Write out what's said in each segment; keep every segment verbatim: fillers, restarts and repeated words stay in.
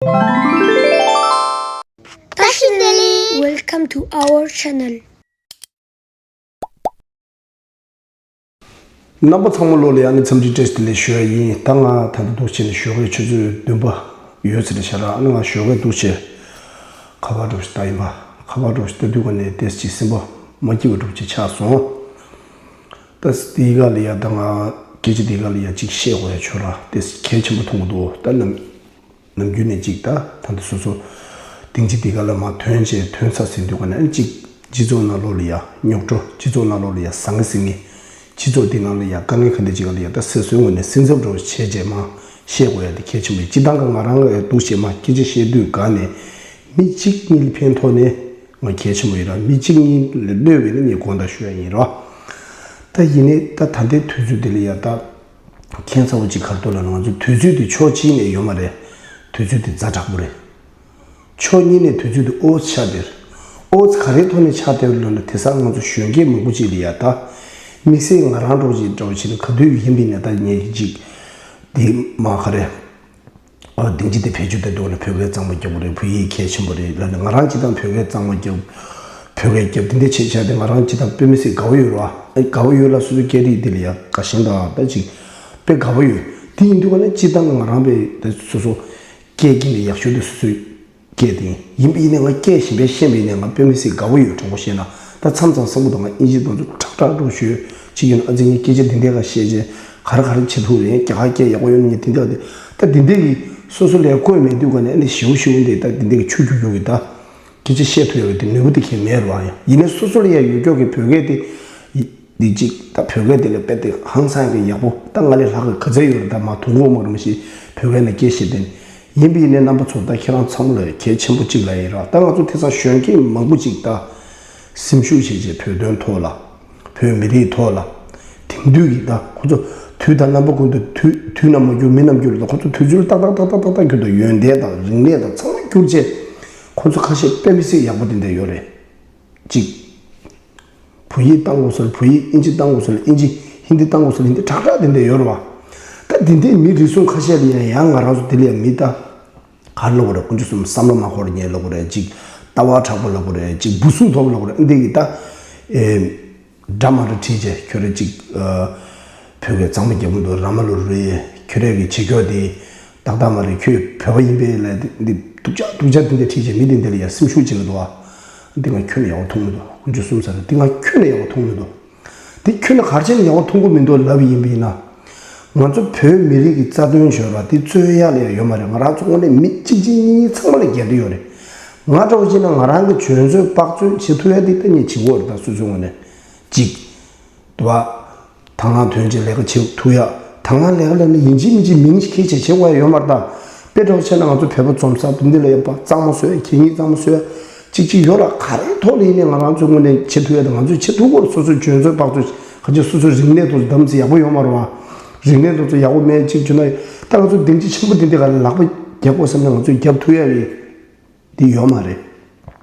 བཀྲ་ཤིས་བདེ་ལེགས། Welcome to our channel. རྣམ་པ་ཚང་མ་ལོ་ལ་ཡང་ནི་འཚམས་འདྲི་བཀྲ་ཤིས་བདེ་ལེགས་ཞུ་ཡ་ཡིན། ད་ང་ད་ལྟ་འདུག་བྱས་ནས་ཞོགས་ཀའི་ཆུ་ཚོད་བདུན་པ་ཡོད་ཚད་རེད་ཤག་ར། ཨ་ནི་ང་ཞོགས་ཀའི་འདུག་བྱས་ཁ་པར་འདྲ་བོ་ཞིག་ལྟ་ཡིན་པ། ཁ་པར་འདྲ་བོ་ཞིག་ལྟ་དུས་ག་ནས་ཏོག་ཙམ་སེམས་པ་མ་སྐྱིད་པ་འདྲ་བོ་ཅིག་ཆགས་སོང་། ད་དེའི་སྒང་ལ་ཡ་ད་ང་སྐད་ཆ་དེའི་སྒང་ལ་ཡ་ཅིག་བཤད་དགོས་ཡ་ཆོད་ར། ཏོག་ཙམ་གལ་ཆེན་པོ་མཐོང་གི་འདུག་ད་ནམ་ནམ་རྒྱུན་ནས་ཅིག་ད་ད་ལྟ་སོ་སོ་སྡིངས་ཆ་འདི་ག་ལ་མར་ཐོན་བྱས་ཐོན་ཚར་ཟིན་དུས་ག་ནས་ཅིག་སྤྱི་ཚོགས་ནང་ལོགས་ལ་ཡ་རྙོག་དྲ། སྤྱི་ཚོགས་ནང་ལོགས་ལ་ཡ་ཟང་ངེ་ཟིང་ངེ། སྤྱི་ཚོགས་འདི་ནང་ལ་ཡ་དཀའ་ངལ་ག་འདྲ་ཅིག་ག་ལ་ཡ་ད་སེལ་སོང་ངོས་ནས་སེམས་འཚབ་འདྲ་བོ་བྱས་བྱས་མར་བཤད་དགོས་ཡ་དེ་གལ་ཆེན་པོ་ཡིན། སྤྱི་བཏང་ག་ང་རང་ག་ཡ་འདུག་བྱས་མར་སྐད་ཆ་བཤད་དུས་ག་ནས་མི་གཅིག་གཉིས་ལ་ཕན་ཐོགས་ནས་ང་གལ་ཆེན་པོ་ཡིན་ར། མི་གཅིག་གཉིས་ལ་གནོད་པས་ན་ངས་དགོངས་དག་ཞུ་ཡ་ཡིན་ར། ད་ཡིན་ནའི་ད་ད་ལྟའི་དུས་ཚོད་འདི་ལ་ཡ་ད། ཁྱད་མཚར་པོ་གཅིག་ག་རེ་འདུག་ལབ་ན། ང་ཚོ་དུས་ཚོད་དེ་ཕྱོགས་གཅིག་ནས་ཡོད་མ་རེད། དུས་ཚོད་དེ་ཛ་དྲག་པོ་རེད། ཕྱོགས་གཉིས་ནས་དུས་ཚོད་དེ་ཨོ་ཙི་ཆགས་བསྡད། ཨོ་ཙི་ག་རེའི་ཐོག་ནས་ཆགས་བསྡད་ལབ་ན། དེང་སང་ང་ཚོ་གཞོན་སྐྱེས་མང་པོ་ཅིག་ལ་ཡ་ད་དམིགས་བསལ་ང་རང་འདྲ་བོ་ཅིག་འདྲ་བོ་བྱས་ན་ག་དུས་ཡིན་པ་ཡིན་ནའི་ད་ངས་ཅིག་དེ་མ་ག་རེ། ཨ། སྡིངས་ཆ་དེ་བེད་སྤྱོད་བཏང་དུས་ནས་བོད་སྐད་གཙང་མ་རྒྱབ་དགོས་རེད། བོད་ཡིག་གལ་ཆེན་པོ་རེད་ལབ་ནས། ང་རང་སྤྱིར་བཏང་བོད་སྐད་གཙང་མ་རྒྱབ། བོད་སྐད་རྒྱབ་འདི་འདྲ་བྱས་བྱས་ཏེ་ང་རང་སྤྱིར་བཏང་དཔེ་མི་སྲིད་དགའ་པོ་ཡོད་རེད་བ། ཨ། དགའ་པོ་ཡོད་ལ་སོ་སོའི་སྐད་རིགས་འདི་ལ་ཡ་དགའ་ཞེན་དང་ད་ཅིག་དཔེ་དགའ་པོ་ཡོད། དེ་ཡིན་དུས་ག་ནས་སྤྱིར་བཏང་ང་རང་དཔེ་ད་སོ་སོ་སྐད་ཀྱི་ནས་ཡག་ཤོས་དེ་སོ་སོའི་སྐད་དེ་ཡིན། ཡིན་པ་ཡིན་ནའི་ང་སྐད་གཞན་པའི་ཤེས་པ་ཡིན་ནའི་ང་དཔེ་མི་སྲིད་དགའ་པོ་ཡོད། དྲང་པོ་བཤད་ན། ད་མཚམས་མཚམས་བསམ་བློ་བཏང་ང་ཨིན་ཇི་དེ་ཚོ་ཁྲག་ཁྲག་འདྲ་བོ་ཞུ་ཅིག་ཡོད་ན། ཨ་ཙི་ངས་སྐད་ཆ་འདི་འདྲ་ག་བཤད་བྱས་ག་རེ་ག་རེ་བྱེད་ཐུབ་རེད། རྒྱ་གར་སྐད་ཡག་པོ་ཡོད་ན་ངས་འདི་འདྲ་ག་དེ། ད་འདི་འདྲ་གི་སོ་སོ་ལས་བཀོད་མེད་དུས་ག་ནས་ཨ་ནི་ཞེའུ་ཞེའུ་འདི་ད་འདི་འདྲ་གི་ཆུ་རྒྱུག་རྒྱུག་གི་ད་སྐད་ཆ་བཤད་ཐུབ་ཡག་གི་དེ་ནུས་པ་དེ་གས་མེད་རེད་བ། ཡང་ཡིན་ནའི་སོ་སོ་ལ་ཡ་ཡོད་ཀྱོག་གི་བོད་སྐད་དེ་འདི་གཅིག་ད་བོད་སྐད་དེ་ལས་དཔེ་དེ་ཧང་སང་གི་ཡག་པོ། ད་ང་ལས་ལྷག་གི་ག་ཚད་ཡོད་རེད། ད་མ་དུང་གོ་མ་རུང་ཞིག་བོད་སྐད་ནས་སྐད་བཤད་དེ་ནི། ཡིན་པ་ཡིན་ནའི་རྣམ་པ་ཚོ་ད་ཁྱེད་རང་ཚང་མ་ལ་གལ་ཆེན་པོ་གཅིག་ལབ་ཡིན་ར། ད་ང་ཚོ་དེང་སང་གཞོན་སྐྱེས་མང་པོ་གཅིག་ད་སེམས་ཤུགས་བྱས་བྱས་བོད་དོན་ཐོག་ལ། བོད་མི་རིགས་ཐོག་ལ། དེང་དུས་ཀྱི་ད་ཁོ་ཚོ་དུས་དང་རྣམ་པ་ཀུན་ཏུ་དུས་དུས་ནམ་མ་འགྱུར་མི་ནམ་འགྱུར་ལ་ཁོ་ཚོ་དུས་ཚོད་ཏག་ཏག་ཏག་ཏག་ཏག་ཏག་འགྱུར་དང་། ཡོན་ཏན་དང་རིག་གནས་དང་ཚང་མ་འགྱུར་བྱས། ཁོ་ཚོ་ཁ་ཤས་དཔེ་མི་སྲིད་ཡག་པོ་དེ་འདྲ་ཡོད་རེད། གཅིག་བོད་ཡིག་བཏང་དགོས་ཟེར་བོད་ཡིག། ཨིན་ཇི་བཏང་དགོས་ཟེར་ཨིན་ཇི། ཧིན་དི་བཏང་དགོས་ཟེར་ཧིན་དི། དྲག་དྲག་དེ་འདྲ་ཡོད་རེད་བ། ད་དེ་འདྲའི་མི་རེ་ཟུང་ཁ་ཤས་ལ་ཡང་ཡང་ང་རང་ཚོ་དེ་ལ་ཡང་མི་ད་ག་རེ་ལབ་དགོས་རེད། དཀོན་མཆོག་གསུམ། བསམ་བློ་མ་འཁོར་མཁན་ལབ་དགོས་རེད། གཅིག་ལྟ་བ་དྲག་པོ་ལབ་དགོས་རེད། གཅིག་འབུ་སྲུང་ཐོབ་ལབ་དགོས་རེད། འདི་གི་ད་ཨེ་འདྲ་མ་འདྲ་བྲིས་བྱས། ཁྱོད་རང་གཅིག་ཨ་བོད་སྐད་གཙང་མ་རྒྱབ་ཀྱི་འདུག་ར་མ་ལུག་རེད། ཁྱོད་རང་གི་བྱེད་སྐྱོ་དེ་ཏག་ཏག་མ་རེད། ཁྱོད་བོད་པ་ཡིན་པས་ལབ་འདི་སྡུག་ཅག་སྡུག་ཅག་འདི་འདྲ་བྲིས་བྱས་མི་འདི་འདི་ལ་ཡང་སེམས་ཤུགས་བྱེད་ཀྱི་འདུག་བ། འདི་ང་ཁྱོན་ནས་ཡག་པོ་མཐོང་མི་འདུག་དཀོན་མཆོག་གསུམ་ཟེར་འདི་ང་ཁྱོན་ནས་ཡག་པོ་མཐོང་མི་འདུག་འདི་ཁྱོན་ནས་ག་རེ་བྱས་ནས་ཡག་པོ་མཐོང་གི་མི་འདུག་ལབ་ཡིན་པ་ཡིན་ན། ང་ཚོ་བོད་མི་རིགས་ཀྱི་རྩ་དོན་བྱས་ར་འདི་རྩོད་ཡ་ལ་ཡང་ཡོད་མ་རེད། ང་རང་ཚོ་དངོས་གནས་མི་གཅིག་གཅིག་གཉིས་གཉིས་ཚང་མ་ལ་འགལ་འདི་ཡོད་རེད། ང་འདྲ་བོ་བྱས་ན་ང་རང་གི་འཇོན་ཚོད་དཔག་ཚོད་བྱེད་ཐུབ་ཡ་འདི་ད་ངས་བྱེད་དགོས་རེད། ད་སོ་སོའི་ངོས་ནས་གཅིག་འདུག་བ། དང་བླངས་དོན་གཅིག་ལས་ཀ་བྱེད་ཐུབ་ཡ། དང་བླངས་ལས་ཀ་ལས་ནི་ཡིན་གཅིག་མིན་གཅིག་མིང་ཞིག་ཁྱེར་བྱས་བྱེད་དགོས་ཡ་ཡོད་མ་རེད་ད། དཔེ་འདྲ་བོ་བྱས་ན་ང་ཚོ་བོད་པ་འཛོམས་ས་འདི་འདི་ལ་ཡོད་པ་གཙང་མ་བཟོ་ཡ། གད་སྙིགས་གཙང་མ་བཟོ་ཡ། གཅིག་གཅིག་ཡོད་ར། ག་རེའི་ཐོག་ལ་ཡིན་ནའི་ང་རང་ཚོའི་ངོས་ནས་བྱེད་ཐུབ་ཡ་དེ་ང་ཚོས་བྱེད་ཐུབ་དགོས་རེད། སོ་སོའི་འཇོན་ཚོད་དཔག་ཚོད། ག་ཅིག་སོ་སོའི་རིག་གནས་ཐོག་གདམ་གསེས་ཡག་པོ་ཡོད་མ་རེད་བ། རིག་གནས་ཐོག་ཚོ་ཡག་པོ་མེད་ཅིག་བྱུང་ན། ད་ང་ཚོ་སྡིངས་ཆ་ཆེན་པོ་འདི་འདི་ག་ལ་ལག་པ་རྒྱག་དགོས་བསམ་ན་ང་ཚོས་རྒྱབ་ཐུབ་ཡ་གི་འདི་ཡོད་མ་རེད།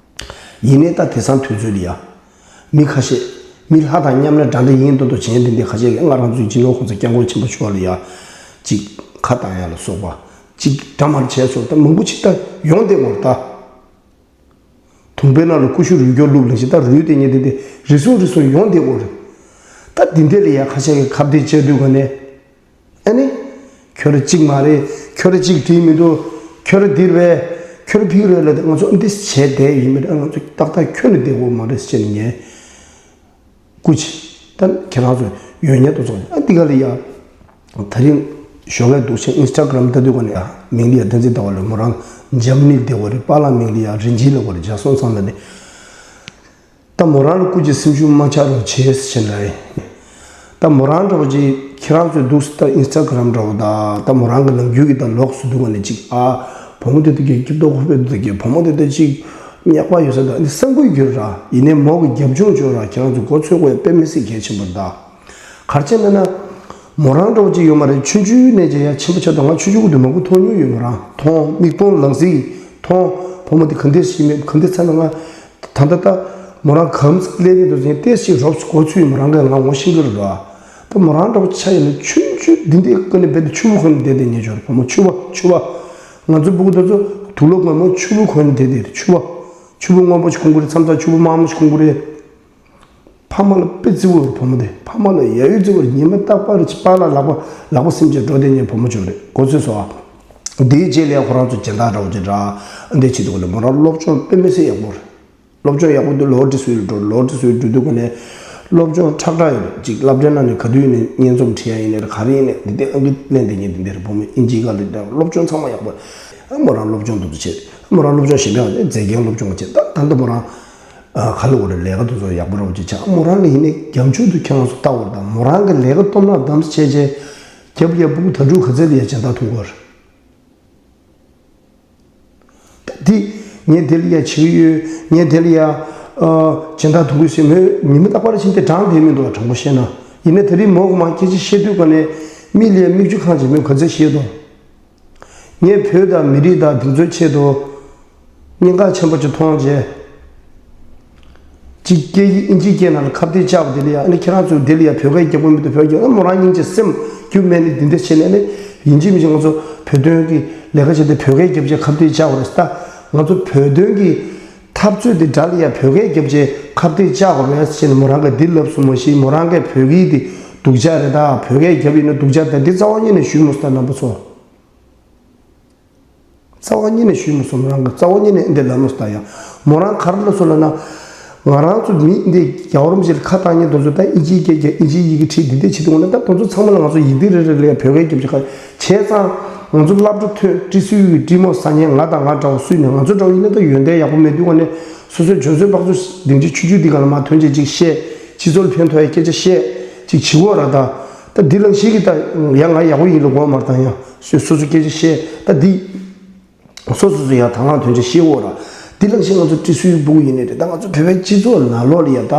ཡིན་ནའི་ད་དེང་སང་དུས་ཚོད་ལ་ཡ། མི་ཁ་ཤས། མི་ལྷ་དང་མཉམ་ལས་འདྲ་འདྲ་ཡིན་མདོག་མདོག་བྱེད་མཁན་འདི་འདི་ཁ་ཤས་ཀྱིས་ང་རང་ཚོའི་སྤྱི་ནོར་གོང་ས་སྐྱབས་མགོན་ཆེན་པོ་མཆོག་ལ་ཡ། ཅིག་ཁ་བཏང་ཡ་ལ་སོགས་པ། ཅིག་འདྲ་མར་བྱས་སོང་། ད་མང་པོ་ཅིག་ད་ཡོང་བསྡད་ཡོད་རེད་ད། དུང་པའི་ནང་ལ་ཀུ་ཤུ་རུལ་སྐྱོར་བླུགས་ལབ་བཞིན། ད་རུལ་དེ་ཉིད་དེ་དེ་རེ་ཟུང་རེ་ཟུང་ཡོང་བསྡད་ཡོད་རེད། ད་འདི་འདྲ་ལ་ཡ་ཁ་ཤས་ཀྱིས་ཁ་གཏད་བཅག་དུས་ག་ནས། ཨ་ནི། ཁྱོད་རང་གཅིག་མ་རེད། ཁྱོད་རང་གཅིག་བྲིས་མི་འདུག་ཁྱོད་རང་འདིར་བས། ཁྱོད་རང་ཕིག་རེད་ལབ་དེ་ང་ཚོ་འདི་བྱས་བསྡད་ཡིན་མི་རེད། ང་ཚོ་ཏག་ཏག་ཁྱོན་ནས་བསྡད་ཡོད་མ་རེད་ཟེར་ནས་ངས། སྐུ་མཁྱེན། ད་ཁྱེད་རང་ཚོ་ཡོད་ཉེ་དུ་ཚོགས་ཨ་འདི་ག་ལ་ཡ། ད་རིང་ཞོགས་ཀས་འདུག་ཆེན་ཨིན་སི་ཊ་གྷ་རམ་ལྟ་དུས་ག་ནས་ཡ། མིང་ལ་ཡ་བསྟན་འཛིན་ཟླ་བ་ལ་མོ་རང་འཇར་མ་ནི་ལ་བསྡད་ཡོད་རེད། པཱ་ལགས་མིང་ལ་ཡ་རིན་ཆེན་ལབ་ཡོད་རེད། འཇའ་སོང་ཚང་ལ་ནི། ད་མོ་རང་ལ་སྐུ་མཁྱེན་སེམས་ཤུགས་མ་ཆག་རོགས་བྱེད་ཟེར་ནས་ལབ་ཡིན། ད་མོ་རང་འདྲ་བོ་ཅིག་ཁྱེད་རང་ཚོས་འདུག་སེ་ད་ཨིན་སི་ཊ་གྷ་རམ་འདྲ་བོ་དང་ད་མོ་རང་གི་ནམ་རྒྱུན་གྱི་ད་ལོག་སུ་འདུག་ག་ནས་ཅིག་ཨ། བུ་མོ་དེ་དུས་ཀྱི་སྐྱིད་སྡུག་ཁོ་པའི་དུས་ཀྱི་བུ་མོ་དེ་དུས་ཅིག་ཉག་པ་ཡོད་ས་ད་འདི་བསམ་གྱི་ཡོད་ར། ཡིན་ནའི་མོ་གི་རྒྱབ་ལྗོངས་ཅིག་ཡོད་ར། ཁྱེད་རང་ཚོས་མགོ་ཚོད་དགོས་ཡ་དཔེ་མི་སྲིད་གལ་ཆེན་པོ་རེད་ད། ག་རེ་བྱས་ན་ན། མོ་རང་འདྲ་བོ་ཅིག་ཡོད་མ་རེད། ཆུང་ཆུང་ནས་ཀྱང་ཡ་ཆེན་པོ་ཆགས་དང་། ང་ཆུང་ཆུང་གི་དུས་མང་པོ་མཐོང་མྱོང་ཡོད། མོ་རང་མཐོང་། མིག་མཐོང་ལག་ཟིན་མཐོང་། བུ་མོ་དེ་ག་འདྲས་ཤིག་མེད་ག་འདྲས་ཚ་ན། ང་ད་ལྟ་ད་མོ་རང་གམ་སླེབས་དུས་དུས་ཙང་ཏོག་ཙམ་རོབ་ཙམ་གོ་ཚོད་ཡོད། མོ་རང་གིས་ང་ངོ་ཤེས་ཀྱི་རེད་བ། ད་མོ་རང་འདྲ་བོ་ཆ་ཡིན་ན་ཆུང་ཆུང་འདི་འདྲས་ཀ་ནས་རྦད་དེ་ཕྱུག་པོ་ཁོ་ནས་བསྡད་བསྡད་ཉེ་ཆོག་རེད། བུ་མོ་ཕྱུག་པ་ཕྱུག་པ། ང་ཚོའི་སྤུ་གུ་དེ་ཚོ་ དུག་ལོག་སྔོན་མོ་ཆུ་བུར་གོན་དེ་དེ་ཆུ་བ། ཆུ་བུར་སྔོན་པོ་ཞིག་གོན་གི་རེད། མཚམས་མཚམས་ཆུ་བུར་དམར་མོ་ཞིག་གོན་གི་རེད། ཕ་མ་ལ་དཔེ་བརྩི་བོར་བུ་མོ་དེ་ཕ་མ་ལ་ཡ་ཡུ་བརྩི་བོར་ཉི་མ་རྟག་པར་པཱ་ལགས་ལག་པ་ལག་པ་སེམས་ཅན་འགྲོ་དེ་ཉན་བུ་མོ་བྱོས་རེད་གོ་ཚོད་སོ་ཨ། དེའི་རྗེས་ལ་ཁོ་རང་ཚོ་སྦྱིན་བདག་འདྲ་བོ་ཅིག་འདྲ་འདི་བྱེད་དུས་ལ་མོ་རང་སློབ་སྦྱོང་དཔེ་མི་སྲིད་ཡག་པོ་རེད། སློབ་སྦྱོང་ཡག་པོ་འདུག་ལོ་ཏི་སུའི་འགྲོ་ལོ་ཏི་སུའི་འགྲོ་དུས་ཀ་ནས་སློབ་སྦྱོང་ཁྲག་ཁྲག་ཡོད་རེད་ཅིག་སློབ་གྲྭའི་ནང་ནས་ག་དུས་ནས་སྙན་རྩོམ་བྲིས་ཡ་ཡིན་ནའི་རེད་ག་རེ་ཡིན་ནའི་འདི་འདི་ཨང་ཀི་ལེན་དེ་ཉིན་འདི་འདི་རེད་བུ་མོ་ཨིན་ཇི་སྒང་ལ་སློབ་སྦྱོང་ཚང་མ་ཡག་པོ་རེད། མོ་རང་སློབ་སྦྱོང་འདུག་ཏུ་བྱེད་མོ་རང་སློབ་སྦྱོང་ཞིམ་པ་ཡག་མཛེས་རྒྱན་སློབ་སྦྱོང་བྱེད་ད་ད་ལྟ་མོ་རང་ག་ལ་འོ་རེད་ལས་ཀ་དུ་ཚོ་ཡག་པོ་རོགས་ཅིག་ཆགས་མོ་རང་གི་ཡིན་ནའི་རྒྱབ་ཕྱོགས་དུ་ཁྱེད་རང་ཚོ་ལྟ་བར་དང་མོ་རང་གི་ལས་ཀ་སྟོབས་ན་གདམ་བྱས་བྱས་རྒྱབ་ལ་ཡ་སྤུ་གུ་ད་ཕྲུག་ག་ཚད་ལ་ཡ་སྦྱིན་བདག་ཐུག་གོ་རེད། ད་འདི་ངས་དེ་ལ་ཡ་བྱེད་ཀྱི་ཡོད། ངས་དེ་ལ་ཡ་ཨ་སྦྱིན་བདག་ཐུག་གི་ཟེར་མོས་ཉི་མ་རྟག་པར་ཕྱིན་ཏེ་དྲང་བསྡད་མི་འདུག་བ་དྲང་པོ་བཤད་ན། ཡིན་ན་དེ་རིང་མོ་གི་མ་སྐད་ཆ་བཤད་དུས་ག་ནས་མི་ལ་ཡ་མིག་ཆུ་གང་བྱེད་མོས་ག་ཚད་བཤད་དོ། ངས་བོད་དང་མི་རིགས་དང་དེ་ཚོའི་ཆེད་དུ་གནད་འགག་ཆེན་པོ་ཅིག་མཐོང་རྗེས། གཅིག་སྐད་ཡིག་ཨིན་ཇིའི་སྐད་ནང་ལ་ཁ་གཏད་བཅག་པ་དེ་ལ་ཡང་ཨ་ནི་ཁྱེད་རང་ཚོས་དེ་ལ་ཡང་བོད་སྐད་རྒྱག་གི་མི་འདུག་བོད་སྐད་ཨ་མོ་རང་སྙིང་རྗེ་སེམས་རྒྱུ་མེད་ནི་འདི་འདྲ་བྱས་ནས་ནི་ཡིན་གཅིག་མིན་གཅིག་ང་ཚོ་བོད་དོན་གྱི་ལས་ཀ་བྱས་ཏེ་བོད་སྐད་རྒྱབ་བྱས་ཁ་གཏད་བཅག་པ་རེད་ད། ང་ཚོ་བོད་དོན་གྱི་འཐབ་རྩོད་དེ་དགྲ་ལ་ཡང་བོད་སྐད་རྒྱབ་བྱས་ཁ་གཏད་བཅག་པ་རེད་ཟེར་ནས་མོ་རང་གིས་འདི་ལབ་སོང་མ་གཞི་མོ་རང་གིས་བོད་སྐད་དེ་སྡུག་ཅག་རེད་ད་བོད་སྐད་རྒྱབ་ཡིན་ན་སྡུག་ཅག་ད་འདི་རྩ་བ་ཉིད་ནས་ཞུས་མ་སོང་ད་རྣམ་པ་ཚོ། རྩ་བ་ཉིད་ནས་ཞུས་མི་སོང་རང་གི་རྩ་བ་ཉིད་ནས་འདི་ལབ་མི་སོང་ད་ཡང་མོ་རང་ག་རེ་ལབ་སོང་ལབ་ན། ང་རང་ཚོ་མི་འདི་རྒྱལ་བ་རིན་པོ་ཆེ་ལ་ཁ་བཏང་མཁན་དེ་ཚོ་ད་ཨིན་ཇིའི་སྐད་རྒྱག་ཨིན་ཇིའི་ཡི་གེ་བྲིས་འདི་འདི་བྱེད་དུས་འོ་ན་ད་དེ་ཚོ་ཚང་མ་ལ་ང་ཚོ་ཡིག་འདི་རེ་རེ་ལ་བོད་སྐད་རྒྱབ་ཅིག་ཁ་བྱས་ཙང་ང་ཚོ་སློབ་གྲྭ་ཐོན་ཏི་སུའི་གི་ཀྲི་མོ་ཟ་མཁན་ང་དང་ང་འདྲ་བོ་སུས་ནས་ང་ཚོ་འདྲ་བོ་ཡིན་ན་ད་ཡོན་ཏན་ཡག་པོ་མེད་དུས་འོ་ནས་སོ་སོའི་འཇོན་ཚོད་དཔག་ཚོད་སྡིངས་ཆ་ཆུང་ཆུང་འདི་ག་ལ་མ་ཐོན་ཆེད་ཅིག་བཤད་སྤྱི་ཚོགས་ལ་ཕན་ཐོགས་ཡ་སྐད་ཆ་བཤད་ཅིག་བྱེད་དགོས་ར་ད། ད་འདི་ལ་ཞིག་གི་ད་ཡང་ང་ཡག་པོ་ཡིན་ལ་དགོས་མ་རེད་ད་ཡང་སོ་སོ་སྐད་ཆ་བཤད་ད་འདི། སོ་སོ་སོ་ཡང་དང་བླངས་དོན་ཆེན་ཤེས་འོ་ར། འདི་ལ་ཞིག་ང་ཚོ་ཏི་སུའི་སྤུ་གུ་ཡིན་ནི་རེད་ད་ང་ཚོ་བོད་པའི་སྤྱི་ཚོགས་ནང་ལོགས་ལ་ཡ་ད།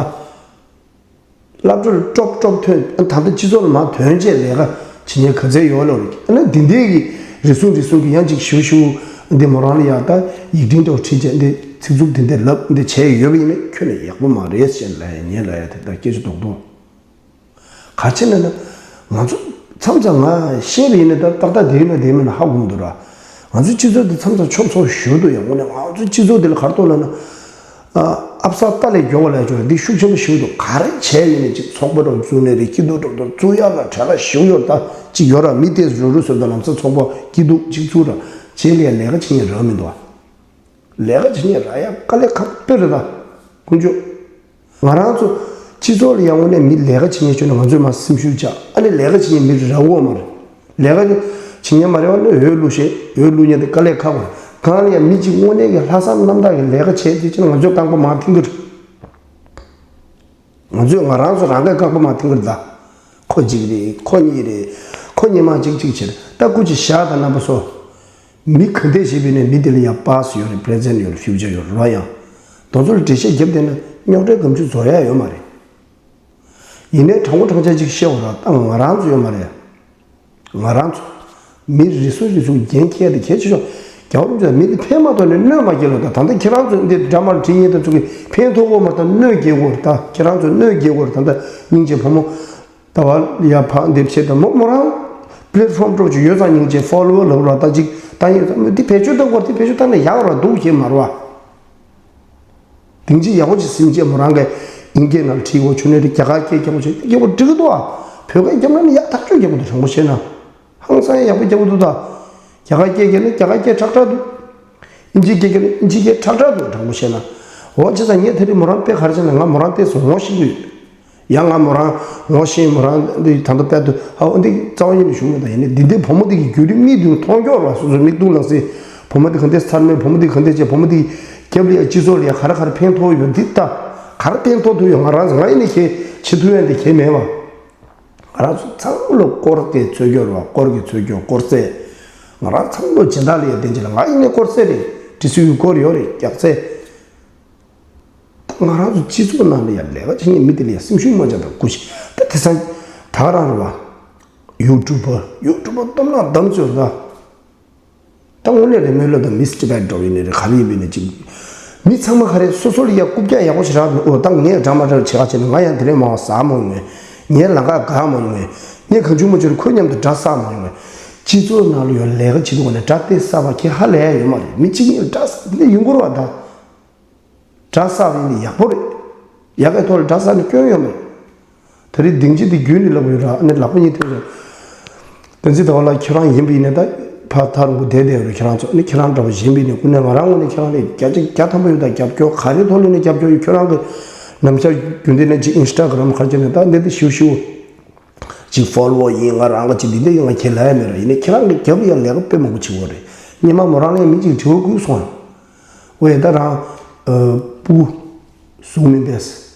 སློབ་གྲྭར་ཀྲོབ་ཀྲོབ་ཐོན་ད་ལྟ་སྤྱི་ཚོགས་ལ་མ་ཐོན་རྗེས་ལས་ཀ་བྱེད་མཁན་ག་ཚད་ཡོད་ལོ་རེད་ཨ་ན་འདི་འདྲའི་གི་རེ་ཟུང་རེ་ཟུང་གི་ཡང་ཅིག་ཞུ་ཞུ་འདི་མོ་རང་ལ་ཡ་ད་ཡིག་འཕྲིན་ཐོག་ཁྲིད་བྱས་འདི་ཚིག་རྩུབ་འདི་འདྲ་ལབ་འདི་བྱས་ཡོད་པ་ཡིན་ན་ཁྱོན་ནས་ཡག་པོ་མ་རེད་ཟེར་ལབ་ཡ་ཉན་ལབ་ཡ་དེ་ད་སྐད་ཆ་རྡོག་རྡོག་ག་ཅི་ན་ན། ང་ཚོ་མཚམས་མཚམས་ང་བཤད་པ་ཡིན་ན་ད་ཏག་ཏག་དེ་ཡིན་ན་དེ་མིན་ན་ཧ་གོ་མི་འདུག་ར། ང་ཚོའི་སྤྱི་ཚོགས་འདི་མཚམས་མཚམས་ཆོབ་ཚོགས་ཞུ་འདུག་ཡང་དངོས་གནས་ང་ཚོའི་སྤྱི་ཚོགས་འདི་ལ་ག་རེ་གཏོང་ལབ་ན། ཨ་ཨབ་སར་ཏཱ་ལས་མགྱོགས་པ་ལས་ཆོག་འདི་ཤུགས་ཆེན་པོ་ཞིག་འདུག་ག་རེ་བྱས་ཡིན་ནའི་ཅིག་ཚོགས་པ་འདྲ་བོ་བཙུགས་ནའི་རེད་སྐྱིད་སྡུག་འདྲ་བོ་བཙུགས་ཡག་ལ་བྲེལ་བ་ཞིག་ཡོད་ད་ཅིག་ཡོད་ར་མི་དེ་རུ་རུ་སོ་ད་ལམ་སང་ཚོགས་པ་སྐྱིད་སྡུག་ཅིག་བཙུགས་ར་བྱས་ལས་ལས་ཀ་བྱེད་ཡིན་ར་མི་འདུག་ཨ། ལས་ཀ་བྱེད་མཁན་རག་ཡ་དཀའ་ལས་ཁག་པོ་རེད་ད། དཀོན་མཆོག་ང་རང་ཚོ་སྤྱི་ཚོགས་ལ་ཡང་དངོས་གནས་མི་ལས་ཀ་བྱེད་མཁན་བྱུང་ན་ང་ཚོས་མར་སེམས་ཤུགས་བཅག་ཨ་ནི་ལས་ཀ་བྱེད་མཁན་མི་རག་གོ་མ་རེད། ལས་ཀ་བྱེད་མཁན་མ་རེད་བ་ནི་འོས་བླུགས་ཤེས་འོས་བླུགས་མཁན་དེ་དཀའ་ལས་ཁག་པོ་རེད། གང་ལ་ཡང་མི་གཅིག་དངོས་གནས་ཀྱི་ལྷག་བསམ་རྣམ་དག་གི་ལས་ཀ་བྱས་དེ་ཕྱིན་ང་ཚོས་རྐང་པ་མར་འཐེན་གི་རེད། ང་ཚོས་ང་རང་ཚོ་རང་གི་རྐང་པ་མར་འཐེན་གི་རེད་ད། ཁོ་གཅིག་རེད་ཁོ་གཉིས་རེད། ཁོ་གཉིས་མ་གཅིག་གཅིག་བྱེད་ད་སྐུ་མཁྱེན་བཞག་ད་རྣམ་པ་ཚོ། མི་ག་འདྲས་བྱེད་པའི་ནས་མི་དེ་ལ་ཡང་past་ཡོད་རེད་present་ཡོད་རེད་future་ཡོད་རེད་རོ་ཡང་། དེ་ཚོ་ལ་འགྲེལ་བཤད་བརྒྱབ་བསྡད་ན་རྙོག་དྲའི་སྒམ་ཆུ་རྫོགས་ཡ་ཡོད་མ་རེད། ཡིན་ནའི་དྲང་པོ་དྲང་བཞག་ཅིག་བཤད་འོ་ར་ད་ང་རང་ཚོ་ཡོད་མ་རེད། ང་རང་ཚོ། མི་རེ་ཟུང་རེ་ཟུང་འགན་འཁྱེར་ཏེ་གལ་ཆེ་ཤོས། རྒྱལ་བ་རིན་པོ་ཆེ་མི་ལ་ཕན་མ་ཐོགས་ནས་གནོད་མ་སྐྱེལ་ལོ་ད་ད་ལྟ་ཁྱེད་རང་ཚོ་འདི་འདྲ་མར་བྲིས་ཉེན་དང་ཚུགས་ཀྱི་ཕན་ཐོགས་གོ་མ་ད་གནོད་སྐྱེལ་གོ་རེད་ད་ཁྱེད་རང་ཚོ་གནོད་སྐྱེལ་གོ་རེད་ད་ལྟ་སྙིང་རྗེ་བུ་མོ། ད་བར་ཡ་ཕག་འདེབས་བྱེད་དང་མོ་མོ་རང་platform་འགྲོ་ཅིག་ཡོད་ཙང་སྙིང་རྗེ་follower་ལབ་ར་ད་ཅིག་ད་ཡོད་ཙང་མི་འདི་བེད་སྤྱོད་གཏོང་དགོས་འདི་བེད་སྤྱོད་བཏང་ན་ཡག་ར་འདུག་ཁྱེད་མ་ར་བ། དེང་ཅིག་ཡག་པོ་ཅིག་སེམས་ཅན་མོ་རང་གི་ཨིན་སྐད་ནང་བྲིས་འོ་ཆུ་ནས་རི་རྒྱ་གར་སྐད་རྒྱག་པོ་བྱེད་རྒྱག་པོ་འགྲིག་གི་འདུག་ཨ། བོད་སྐད་རྒྱབ་ན་ནི་ཡག་ཐག་ཆོད་རྒྱག་པོ་འདུག་དྲང་པོ་བཤད་ན། ཧང་སང་ཡག་པོ་རྒྱག་པོ་འདུག་ད། རྒྱ་གར་སྐད་རྒྱབ་ན་རྒྱ་གར་སྐད་ཁྲག་ཁྲག་འདུག་ཨིན་ཇི་སྐད་རྒྱབ་ན་ཨིན་ཇི་སྐད་ཁྲག་ཁྲག་འདུག་དྲང་པོ་བཤད་ན། འོ་བྱས་ཙང་ངས་དེ་རིང་མོ་རང་དཔེ་ག་རེ་བྱས་ན་ང་མོ་རང་དཔེ་སོང་ངོ་ཤེས་ཀྱི་ཡོད། ཡང་ང་མོ་རང་ངོ་ཤེས་མོ་རང་འདི་ད་ལྟ་དཔེ་དུ་ཧ་འོ་འདི་རྩ་བ་ཉིད་ནས་བྱུང་མེད་ད་ཡིན་ནའི་འདི་འདི་བུ་མོ་འདི་གི་བརྒྱུད་རིམ་མིག་ཏུ་མཐོང་འཁྱོག་ར་སོ་སོའི་མིག་ཏུ་ལངས་སྲིད་བུ་མོ་འདི་ག་འདི་ཚར་མེད་བུ་མོ་འདི་ག་འདི་བྱས་བུ་མོ་འདི་རྒྱབ་ལ་ཡ་སྤྱི་ཚོགས་ལ་ཡ་ག་རེ་ག་རེ་ཕན་ཐོགས་ཡོད་འདི་ལྟ་ག་རེ་ཕན་ཐོགས་ཐུབ་ཡོད་ང་རང་ང་ཡིན་ནའི་ཁྱེད་བྱེད་ཐུབ་ཡ་འདི་ཁྱེད་མེད་བ། ང་རང་ཚོ་ཚང་མ་ལོ་སྐོར་གི་ཚོད་སྐྱོར་བ་སྐོར་གི་ཚོད་སྐྱོར་སྐོར་རྩེད། ང་རང་ཚང་མ་ལོ་སྦྱིན་བདག་ལ་ཡ་བསྟན་ཅི་ལ་ང་ཡིན་ནའི་སྐོར་རྩེད་རེད་དྲི་སུའི་སྐོར་ཡོད་རེད་རྒྱག་རྩེད། ད་ང་རང་ཚོ་སྤྱི་ཚོགས་ནང་ལ་ཡ་ལས་ཀ་བྱེད་མཁན་མི་དེ་ལ་ཡ་སེམས་ཤུགས་མ་ཆག་དང་སྐུ་ཞིག་ད་དེ་སང་ད་ག་རང་རེད་བ། YouTuber YouTuber་སྟོབས་ན་གདམ་ཚོད་ལ། ད་དངོས་གནས་རེད་མོས་ལ་ད་Miss Tibet་འགྲོ་ཡིན་ནི་རེད་ག་རེ་ཡིན་པའི་ནི་ཅིག་མི་ཚང་མ་ག་རེ་སོ་སོ་ལ་ཡ་རྐུབ་བཀྱག་ཡག་པོ་ཞིག་རག་འོ་ད་ངས་འདྲ་མ་འདྲ་བྱེད་ཁ་བྱས་ནས་ང་ཡང་དེ་རིང་མང་བ་ཟ་མ་ཡོང་ངས་ངའི་ལམ་ཁ་དགའ་མ་ཡོང་ངས་ངས་གང་བྱུང་མ་བྱུང་ཁོའི་མཉམ་དུ་འདྲ་ཟ་མ་ཡོང་ངས། སྤྱི་ཚོགས་ནང་ལ་ཡོད་ལས་ཀ་བྱེད་དུས་ནས་དགྲ་དེ་བསགས་པ་ཁྱད་ཧ་ལས་ཡ་ཡོད་མ་རེད། མི་གཅིག་གཉིས་ལ་དགྲ་བསགས་འདི་ཡོང་གི་རེད་བ། ད་དགྲ་བསགས་པ་ཡིན་ན་ཡག་པོ་རེད། ཡག་གི་ཐོག་ལ་དགྲ་བསགས་ནས་སྐྱོན་ཡོད་མ་རེད། ད་རེས་སྡིངས་ཆ་འདི་བརྒྱུད་ནས་ལབ་ཡོད་ར། ཨ་ནི་ལག་པ་གཉིས་ཐོན་སོང་། བསྟན་འཛིན་ཟླ་བ་ལགས་ཁྱེད་རང་ཡིན་པ་ཡིན་ན་ད་ཕར་ཐག་རིང་པོ་བསྡད་བསྡད་ཡོད་རེད། ཁྱེད་རང་ཚོ་ནི་ཁྱེད་རང་འདྲ་བོ་གཞན་པ་ཡིན་ན་སྐུ་ན་ང་རང་ངོས་ནས་ཁྱེད་རང་ལ་བརྒྱ་ཆ་བརྒྱ་ཐམ་པ་ཡོད། ད་རྒྱབ་སྐྱོར་ག་རེ་ཐོག་ལ་ནས་རྒྱབ་སྐྱོར་ཡོད། ཁྱོད་རང་གི་ནམ་ཞག་རྒྱུན་ལྡན་ནས་ཅིག་ཨིན་སི་ཊ་གྷ་རམ་ཁར་ཅིག་ནས་ད་འདི་འདི་ཞིའུ་ཞིའུ་ཅིག་ཕོ་ལོ་ཝར་ཡིན། ང་རང་ག་ཅིག་འདི་འདི་ཡིན། ང་ཁྱེད་ལབ་ཡ་མེད་ར། ཡིན་ནའི་ཁྱེད་རང་གི་རྒྱབ་ཡ་ལས་ཀ་དཔེ་མང་པོ་བྱེད་ཀྱི་ཡོད་རེད། སྔོན་མ་མོ་རང་ལ་མི་ཅིག་དྲི་བ་བསྐུར་སོང་། ཝེ་ད་རང་ཨ་སྤུ་གུ་བཟུང་མིན་པས།